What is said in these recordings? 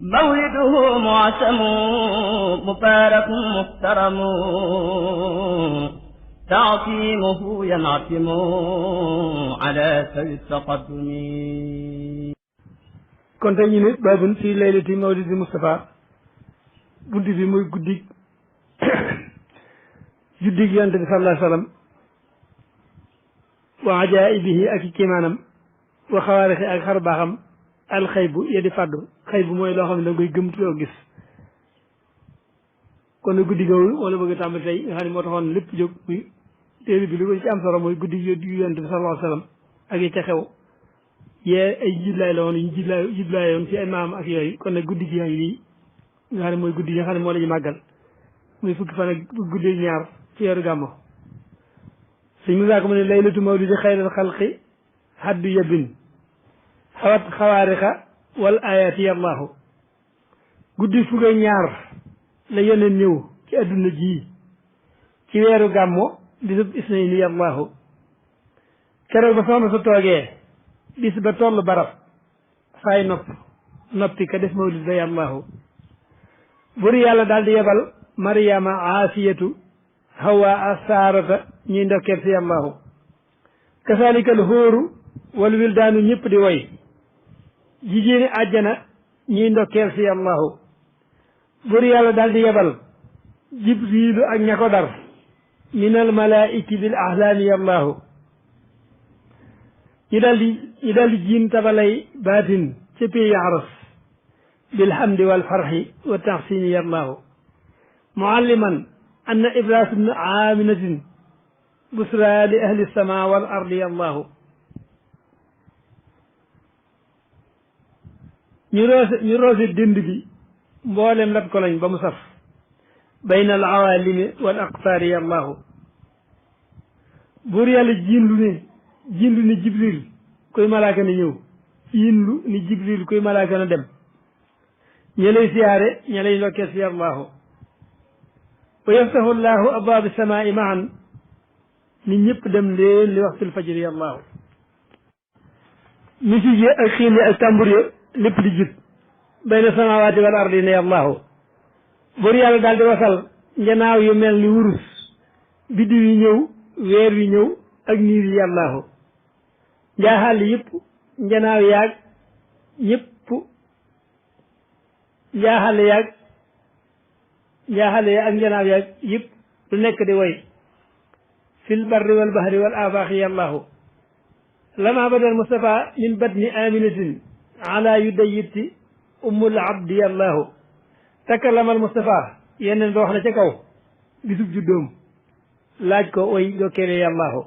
مولده معسم مبارك محترم تعظيمه ينعتم على سوي التقدم. kon tey ñu ne baabun fii laylati mawlidi Moustapha bunti bi muy guddig yonent bi sallallahu alayhi wa sallam wa ajaa'ibihi ak i kiimaanam wa xawaarixi ak xar baaxam alxaybu yedi fàddu xaybu mooy loo xam ne da nga koy gëmtuloo gis. kon nag guddi googu wala bëgg a tàmbali tey nga xam ne moo taxoon lépp jóg muy téere bi li ko ci am solo mooy guddi yonent bi sallallahu alayhi wa sallam ak yi ca xew yee ay jiblaay la woon yu jiblaay woon ci ay maam ak yooyu. kon nag guddi gi yaa ngi nii nga xam ne mooy guddi gi nga xam ne moo la ñu màggal muy fukki fan ak guddi ñaar ci weeru gàmmo. suñ mu saako mu ne laylatu mawlidi xayral xalqi haddu yabin xawat xawaarixa wal ayaati yallaahu. guddi fukk ak ñaar la yeneen ñëw ci adduna ji ci weeru gàmmo bisub isnayni yallaahu. keroog ba soxna sa toogee bis ba toll barab fay noppi ka def mawlid ba yallaahu. buri yàlla daal di yebal mariama aasiyatu hawa asaarata ñuy ndokkeel si yallaahu. kasaalikal hóoru wal wildaanu ñëpp di woy jigéeni àjjana ñuy ndokkeel si yallaahu. buri yàlla daal di yebal jibriilu ak ña ko dar minal malaa'iki bil ahlaami yallaahu. ñu daal di jiin tabalay baatin ca péyi aras bilhamdi wal farxi wa taxsini yallaahu. mualliman anna ibras ibnu aminatin busra li ahli sama wal ardi yallaahu. ñu roose dënd bi mboolem lat ko lañ ba mu saf bayna al awalimi wal aqtaari yallaahu. buur yàlla jiinlu ni jibril koy malaaka na ñëw jiinlu ni jibril koy malaaka na dem ña lay siyaare ña lay ndokkee si yallaahu. wa yaftahu llahu abwaab samaai maan ni ñëpp dem leen li waxtul fajri yallaahu. musique yi ak xiin yi ak tàmbur yi lépp di jib bayna samawaati wal ardi ne yallaahu. buur yàlla daal di wasal njanaaw yu mel ni wurus biddiw yi ñëw weer wi ñëw ak niir yi yallaahu. njaaxal yëpp njanaaw yaag ñëpp njaaxal yaag ak njanaaw yaag yëpp lu nekk di woy fil barri wal bahri wal afaaxi yallaahu. lama badal Mustafa min batni aminatin ala yudayyiti ummul abdi yallaahu. takalamal Mustafa yeneen ba wax na ca kaw bisub juddoom laaj ko oy dokkeele yallaahu.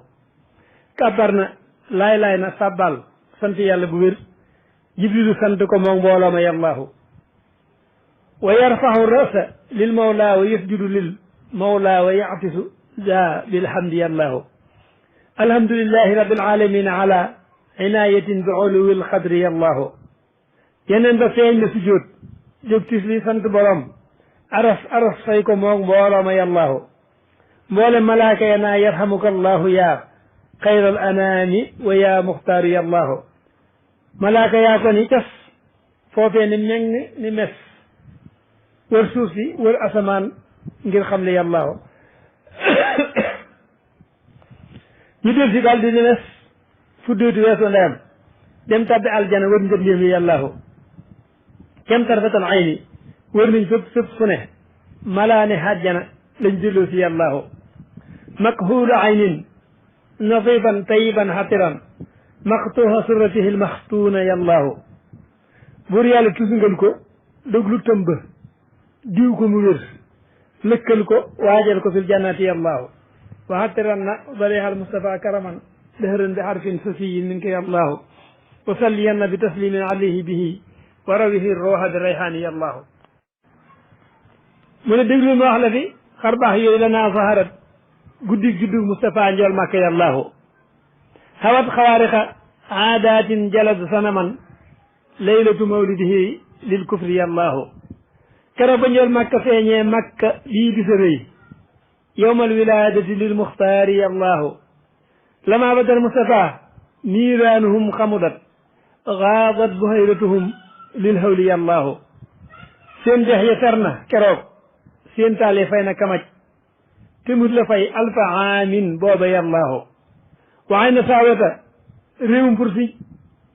kàbbar na laay na sàbbal sant yàlla bu wér jibrilu sant ko moom mbooloo ma yallaahu. wa yarfahu rasa lil mawla wa yasjudu lil mawla wa yatisu da bilhamdi yallaahu. alhamdulillahi rabbil alamin ala inayatin bi uluwil xadri yallaahu. yeneen ba feeñ na sujjóot jóg tisli sant borom aras fay ko moom mbooloo ma yallaahu. mboole malaaka ya naa yarhamuka allahu yaa xayral anaami wa yaa muxtaaru yallaahu. malaaka yaa ko ni cas foofee ni meng ni mes wër suuf si wër asamaan ngir xam le yallaahu. ñu del si daal di mes fuddooti weesu ndeyam dem tabbi aljana wër njëndéem yi yallaahu. kem tarfatal ayni wër nañ fépp fu ne malaane hajjana lañ delloo si yallaahu. makhuulu aynin nafifan tayiban xatiran maxtuuxa suratihi lmaxtuuna yallaahu. buur yàlla tusngal ko déglu tëmb diw ko mu wér lëkkal ko waajal ko fil jannati yallaahu. wa xatiran na barihal Mustafa karaman dëhëran bi xarfin sasiyin min ko yallaahu. wa salliyanna bi taslimin alayhi bihi wa rawihi rooxa bi rayhaani yallaahu. mu ne déglu ma wax la fi xar baax yooyu la naa saharat guddi juddu Moustapha njool Makka yallaahu. xawat xawaariqa aadaatin jalad sanaman laylatu mawlidihi lil kufri yallaahu. keroog ba njool Makka feeñee Makka bii di sa rëy yowmal wilaadati lil muxtaari yallaahu. lama badal Moustapha niiraanuhum xamudat gaadat buhayratuhum lil hawli yallaahu. seen dex ya fer na keroog seen taale fay na kamaj te mut la fay alfa aamin booba yallaahu waaye na saawata réewum pour si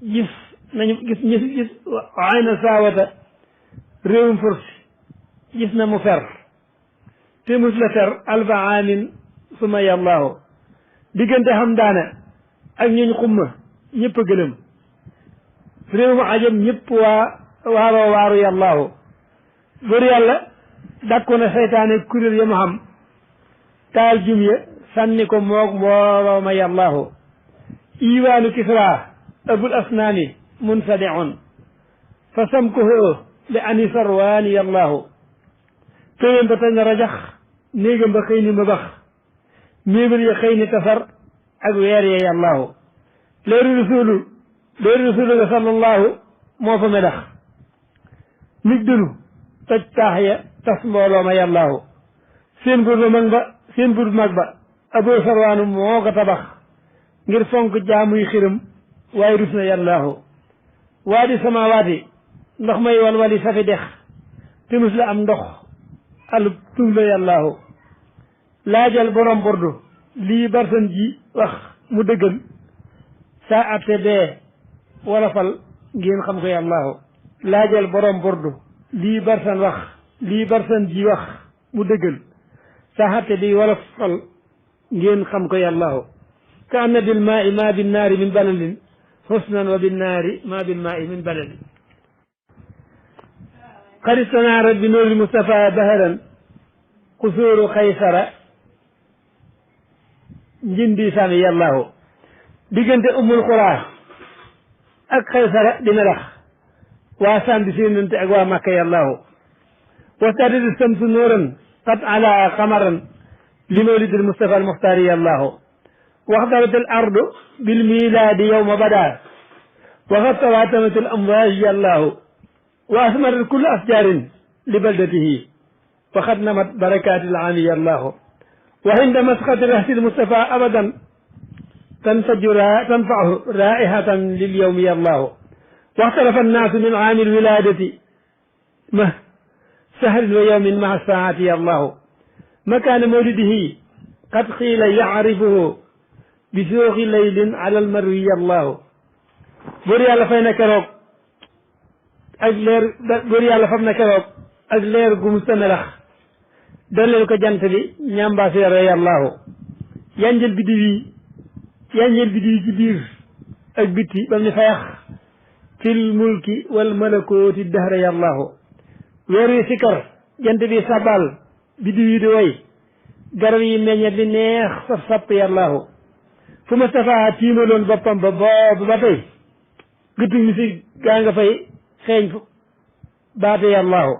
gis waaye na saawata réewum pour si gis na mu fer te mut la fer alfa aamin suma yallaahu diggante xam daana ak ñooñ xumma ñëpp a gëlëm réewum ajam ñëpp waaroo waaru yallaahu bër yàlla dàkku na seytaane kuréel ya mu xam taal jum ya sànni ko moog mbooloo ma yallaahu iwaanu kisra abul asnaani munsadiun fa samkuhu li ani sarwaani yallaahu téwén ba tañ rajax néegam ba xëy ni ma bax méebal ya xëy ni tasar ak weer ya yallaahu leeru rasulu ga sallallahu moo fa medax mig dunu toj taax ya tas mbooloo ma yallaahu seen buur bu mag ba abu sarwaanu moo ko tabax ngir fonk jaamuy xiram waaye rus na yallaahu waa di samawaati ndox may walwali safi dex te mus la am ndox alub tum la yallaahu laajal borom bordu lii barsan ji wax mu dëggal saa atte bee wala fal ngeen xam ko yallaahu laajal borom bordu lii barsan ji wax mu dëggal saa atte bi wala fal ngeen xam ko yallaahu ka anna bil maa'i ma bin naari min balalin husnan wa bin naari ma bil maa'i min balalin qad istanaarat bi nuuril Mustafa baharan qusuuru Qaysara njindi sami yallaahu diggante Ummul Quraa ak Qaysara dina lax waa sandi séenante ak waa Makka yallaahu wastadid samsu nuuran qad ala qamaran li mawlidil Mustafa al Muxtaari yallaahu waxdarat al ardu bil milaadi yowma bada waxat tawaatamat al amwaaj yallaahu wa asmarat kullu asjaarin li baldatihi waxat namat barakaati al aami yallaahu wa inda masqati rahsi al Mustafa abadan tanfahu raihatan lil yowmi yallaahu waxtalafa annaasu min aami al wilaadati ma sahrin wa yowmin maa saati yallaahu makaana mawlidihi qad qiila yacrifuhu bi sooxi laylin ala almarwi yallaahu buur yàlla fay na keroog ak leer buur yàlla fam na keroog ak leer gu musta melax dolleel ko jant bi ñambaas yore yallaahu yanjël biddiw yi ci biir ak bitti bam ni fayax fil mulki wal malakooti dahra yallaahu weer wi sikar jant bi sabal biddiw yi di woy garab yi meññet li neex saf sapp yallaahu fu Mustafa tiimaloon boppam ba boobu ba tey gëttu misi gaa nga fay xeeñ baate yallaahu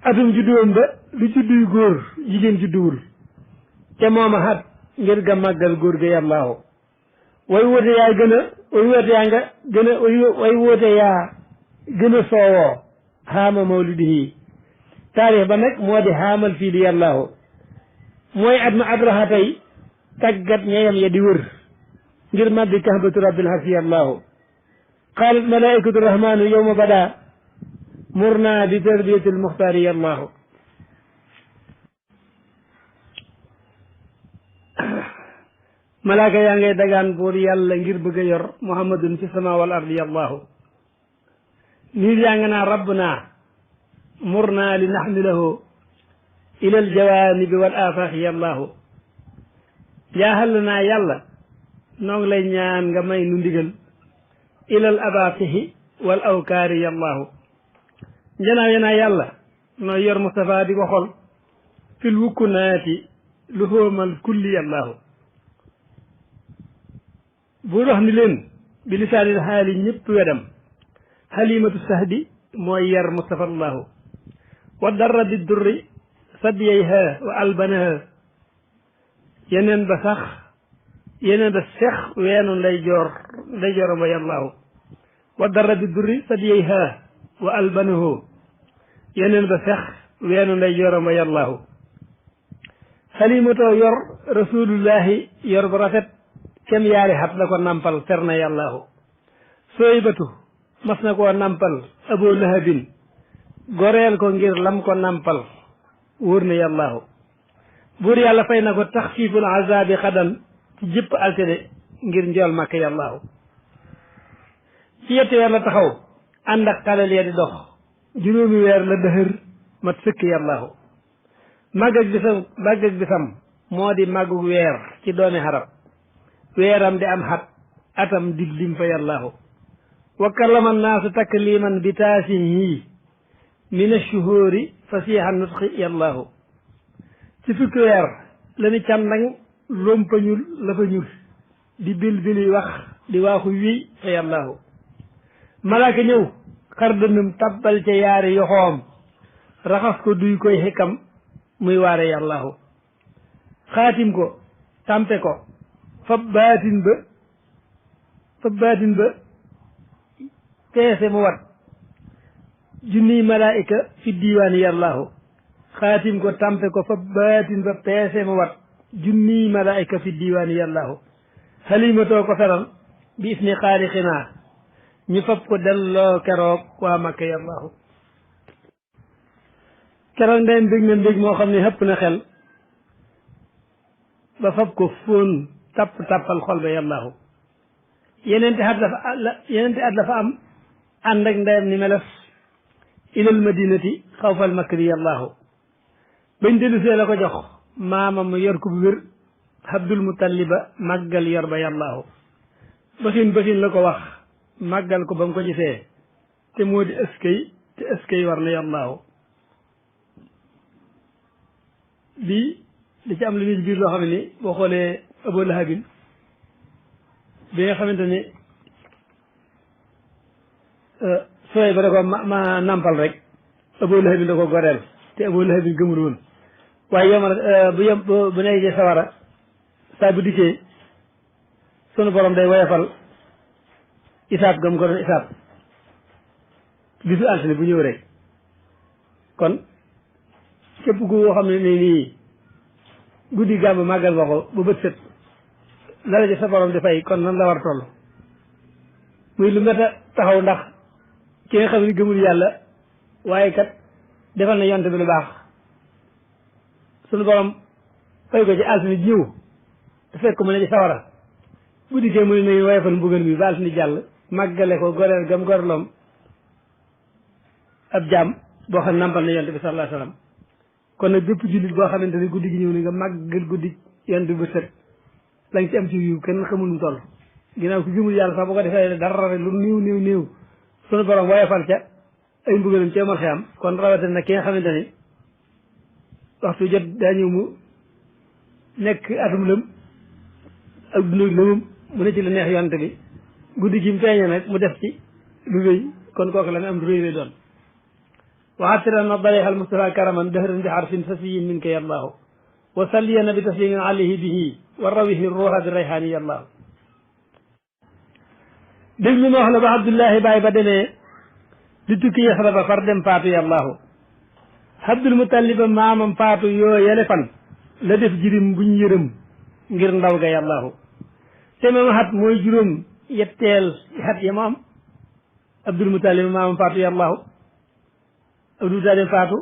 atum judduwam ba lu judduy góor jigéen judduwul te mooma xat ngir ga màggal góor ga yallaahu way woote yaa gën a soowoo xaama mawlidihi taarix ba nag moo di xaamal fii di yallaahu mooy at ma abraha tey tàggat ñeyam ya di wër ngir màbbi kahbatu rabbil harsi yallaahu qaalat malaikatu rahmanu yowma bada murna bi tarbiyati almuxtaari yallaahu malaaka yaa ngay dagaan buur yàlla ngir bëgg a yor muhammadun fi sama wal ardi yallaahu niir yaa nga naa rabbuna murna li naxmilahu ila aljawaanibi wal afaaxi yallaahu jaaxal naa yàlla noo ngi lay ñaan nga may nu ndigal ilal abaatihi wal awkaari yallaahu njanaaw yanaa yàlla noo yor Mustafa di ko xol fil wukkunaati lu xóomal kulli yallaahu bu wax ni leen bi lisaanil xaali ñëpp wedam xalimatu sahdi mooy yar Mustafa allaahu wa darra bi durri sadiyayha wa albanaha yeneen ba sex weenu ndeyjooram wa yallaahu wa darra bi durri sadiyayha wa albanahu yeneen ba sex weenu ndeyjooram wa yallaahu xalimatoo yor rasulullahi yor bu rafet kem yaari xat la ko nampal ter na yallaahu sooy batu mas na koo nampal abu lahabin goreel ko ngir lam ko nampal wóor na yàllaahu buur yàlla fay na ko taxfiiful azabi xadan ci jëpp altine ngir njool màkk yàllaahu ci yetti weer la taxaw ànd ak xalal ya di dox juróomi weer la dëhër mat sëkk yàllaahu màgg ak bisam moo di màggu weer ci doomi xarab weeram di am xat atam dig lim fa yàllaahu wa kallama naasu takliman bi taasihi min ashuhuri fasiha nutqi yàllaahu ci fukki weer la ni càndang lompañul la fa ñul di bil wax di waaxu wiy fa yàllaahu malaaka ñëw xar dënum tabbal ca yaari yoxoom raxas ko duy koy xikam muy waare yàllaahu xaatim ko tampe ko fab baatin ba peese mu wat junniy malaayika fi diiwaani yàllaahu xaatim ko tampe ko fab baatin ba peese mu wat junniy malaayika fi diiwaani yàllaahu xalimatoo ko feral bi isni xaaliqinaa ñu fab ko delloo keroog waa makka yàllaahu keroog ndeyam mbég na mbég moo xam ne xëpp na xel ba fab ko fóon tappal xol ba yàllaahu yeneenti at la fa am ànd ak ndeyam ni meles ilal madinati xawfal makri yàllaahu bañ dellusee la ko jox maamam yor ko bu wér abdul mutalliba màggal yor ba yàllaahu basin la ko wax màggal ko ba mu ko gisee te moo di ëskay war na yàllaahu lii li ci am lu ñu biir loo xam ne ni boo xoolee Abu Lahabin bi nga xamante ni sooy ba da ko ma nampal rek Abu Lahabin da ko goreel te Abu Lahabin gëmul woon waaye yow bu nekkee sawara saa bu dikkee sunu borom day woyofal isaab gëm ko doon isaab bisu altine bu ñëw rek kon képp ku xam ne nii guddi gàmmu màggal ba ko bu bët set la la sa borom di fay kon nan la war a toll muy lu mat a taxaw ndax ki nga xam ne gëmul yàlla waaye kat defal na yonte bi lu baax sunu borom fay ko ci altine ji ñëw te fekk mu ne ci sawara bu dikkee mu ne nañu woyofal mbugal mi ba altine jàll màggale ko goreel gam gorloom ab jaam boo xam ne nampal na yonte bi sallallahu alayhi wa sallam kon nag bépp jullit boo xamante ne guddi gi ñëw ni nga màggal guddi yonte bi set la nga ci am ci yiw kenn xamul mu toll ginnaaw ku gëmul yàlla sax bu ko defee dara lu néew sunu borom woyofal ca ay mbugalam ca mal xiyam kon rawatina nag ki nga xamante ni waxtu jot daa ñëw mu nekk atum lëm ak dund lëmum mu ne ci la neex yonte bi guddi gi mu feeñee nag mu def ci lu rëy kon kooku la ne am lu rëy lay doon waxatiran ma balixal mustafa karaman dëhran bi xarfin fasiyin min ka yallaahu wa salliyana bi taslimin alayhi bihi wa rawihi ruuxa bi rayhaani yallaahu déglu ma wax la ba abdullahi baay ba demee di tukki yasra ba far dem faatu yallaahu abdul mutalliba maamam faatu yoo yele fan la def jirim buñ yërëm ngir ndaw ga yallaahu te moom xat mooy juróom yetteel xat ya mu am abdul mutalliba maamam faatu yallaahu abdul mutalib faatu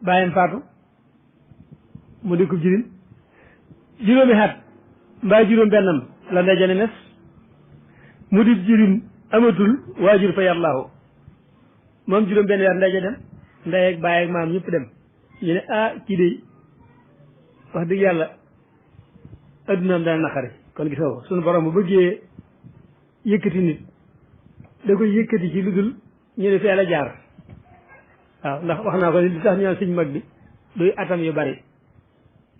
bàyyam faatu mu di ko jirim juróomi xat mbaa juróom bennam la ndeyjane mes mu di jirim amatul waajur fa yallaahu moom juróom benn weer ndeyja dem ndey ak baay ak maam ñëpp dem ñu ne kii de wax dëgg yàlla addunaam dana naqari kon gisoo ko sunu borom bu bëggee yëkkati nit da koy yëkkati ci lu dul ñu ne fee la jaar waaw ndax wax naa ko ni li tax ñu naan suñ mag bi duy atam yu bari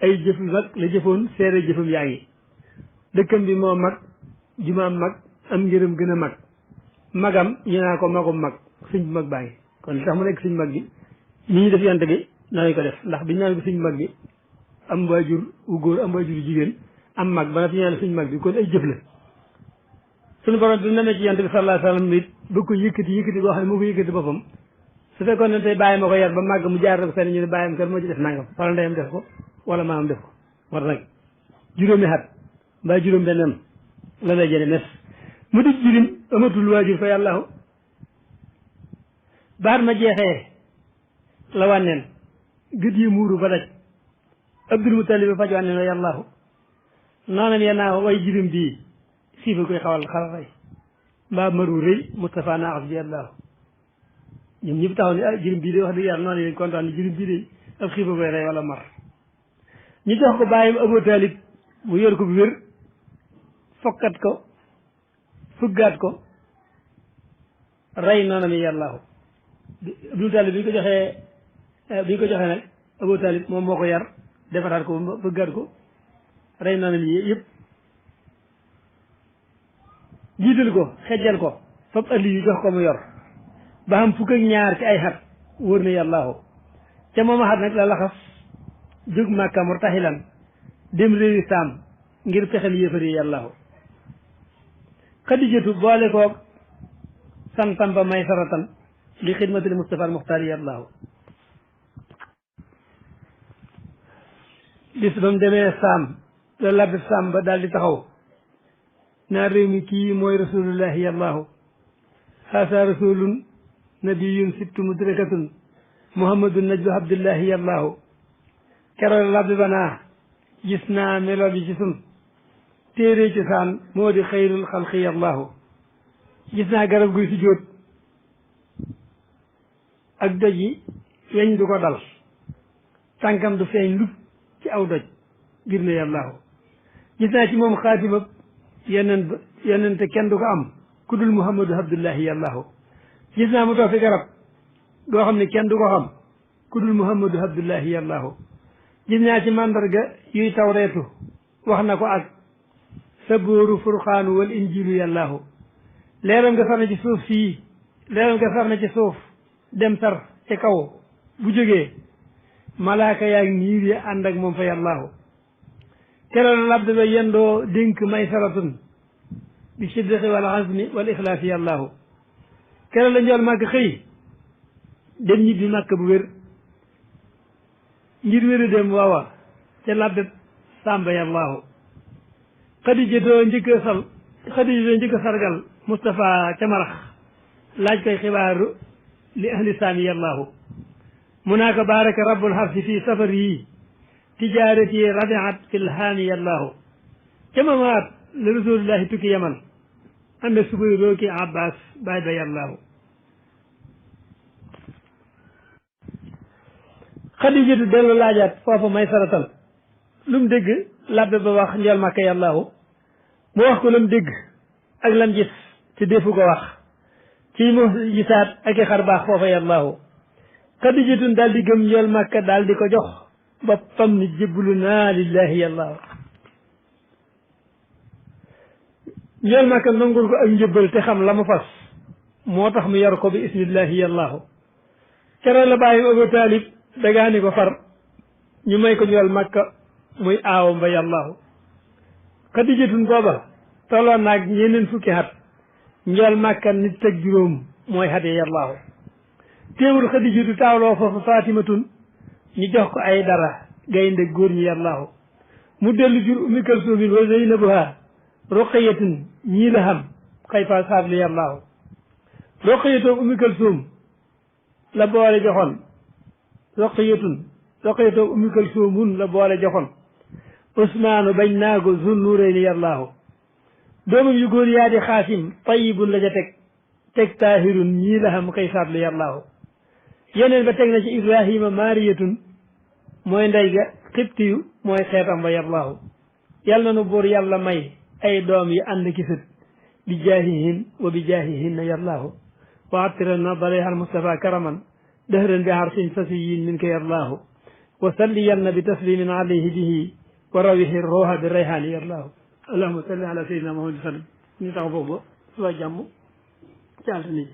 ay jëf yu mag la jëfoon seere jëfam yaa ngi dëkkam bi moo mag jumaam mag am ngërëm gën a mag magam ñu naa ko magum mag suñ mag baa ngi kon li tax mu nekk suñ mag bi ni ñu def yonte bi nañu ko def ndax biñu naan ko suñ mag bi am waajur wu góor am waajur wu jigéen am mag ba na fi ñu naan suñ mag bi kon ay jëf la suñu borom bi na ne ci yonte bi sallallahu alayhi wa sallam it bëgg ko yëkkati boo xam ne moo ko yëkkati boppam su fekkoon ne tey bàyyi ma ko yar ba màgg mu jaar ko fenn ñu ne bàyyam kan moo ci def nangam wala ndeyam def ko wala maamam def ko war nag juróomi xat mbaa juróom bennam la lay jëne mes mu di jirim amatul waajur fa yàllaahu baat ma jeexee la wànneen gët yi muuru ba daj Abdul Mutalib faj wànneen wa yàllaahu noonam yennaa way jirim bii xiifa koy xawal xalaray mbaa maru rëy Moustapha naaxas bi yàllaahu ñoom ñëpp taxaw ne jirim bii de wax dëgg yàlla noonu yéen kontaan ni jirim bii de ab xiifa koy rey wala mar ñu jox ko bàyyim Abu Talib mu yor ko bu wér fokkat ko fuggaat ko rey noonam yàllaahu Abdul Talib bi ñu ko joxee nag Abu Talib moom moo ko yar defaraat ko fuggaat ko rey noonam yi yëpp jiital ko xejjal ko fab ëlli yu jox ko mu yor ba xam fukk ak ñaar ci ay xat wóor na yàllaahu ca moom a xat nag la laxas jóg Màkka murtaxilan dem réewi saam ngir pexel yéefari yàllaahu Xadijatu boole koog santam ba may saratan li xidmatil Mustafa al Muxtaar yàllaahu bis ba mu demee saam la labbi saam ba daal di taxaw naa réew mi kii mooy rasulullahi yàllaahu haasa rasulun nabiyun sittu mudrakatun muhammadun najlu abdullahi yàllaahu keroog labbi ba naa gis naa melo bi ci sun téere ci saan moo di xayrul xalqi yàllaahu gis naa garab guy si jóot ak doj yi weñ du ko dal tànkam du feeñ lut ci aw doj ngir ne yàllaahu gis naa ci moom xaatimab yenente kenn du ko am ku dul muhammadu abdullahi yàllaahu gis naa mu toog fi garab goo xam ne kenn du ko xam ku dul muhammadu abdullahi yàllaahu gis naa ci màndarga yuy tawreetu wax na ko ak sabooru furqaanu wal injilu yàllaahu leeram nga sar na ci suuf fii leeram nga sar na ci suuf dem sar ci kaw bu jógee malaaka yaa ngi niir yi ànd ak moom fa yàllaahu keroog labd ba yendoo dénk may saratun bi siddiqi wal azmi wal ixlaasi yàllaahu keroog la njool màkk xëy dem ñibbi màkk bu wér ngir wéru dem waawa ca labd sàmba yàllaahu xadijatoo njëkk a sargal Moustapha ca marax laaj koy xibaaru li ahli saami yàllaahu mu naa ko baaraka rabbul xarsi fii safar yi tijaarati rabiat fil haami yàllaahu ca mamaat la rasulillahi tukki yaman ànd ak subay rooki abbas baay ba yàllaahu xadijatu dellu laajaat foofa may saratal lu mu dégg labbe ba wax njool màkka yàllaahu mu wax ko lam dégg ak lam gis te defu ko wax ci mu gisaat ak i xar baax foofa yàllaahu xadijatun daal di gëm njool màkka daal di ko jox boppam ni jébbalu naa lillahi yàllaahu njool màkka nangul ko ak njëbbal te xam la mu fas moo tax mu yor ko bi ismillahi yàllaahu keroog la bàyyi Abu Talib dagaani ko far ñu may ko njool màkka muy aawam ba yàllaahu xadijatun booba tolloon naag ñeneen fukki xat njool màkka nit ak juróom mooy xat yi yàllaahu teewul xadijatu taawloo foofu fatimatun ñu jox ko ay dara gaynde góor ñi yàllaahu mu dellu jur ummi kalsuumin wa zeynabuha roqayatun ñii la xam xayfa saabli yàllaahu roqayatoo ummi kalsuum la boole joxoon roqayatoo ummi kalsuumun la boole joxoon usmaanu bañ naa ko zun nuurayni yàllaahu doomam yu góor yaa di xaasim tayibun la ca teg taahirun ñii la xam kay saabli yàllaahu yeneen ba teg na ci ibrahima mariyatun mooy ndey ga xibtiyu mooy xeetam ba yàllaahu yàlla na nu buur yàlla may ay doom yi ànd ki sët bi jaahihin wa bi jaahihinna yàllaahu wa attiran na dalayha al mustafa karaman dëhran bi harsin fasiyin min ka yàllaahu wa salliyanna bi taslimin alayhi bihi wa rawihi ruuha bi rayhaani yàllaahu allahumma salli ala sayyidina muhammad sallam ñu tax boobu suba jàmm ci altine ji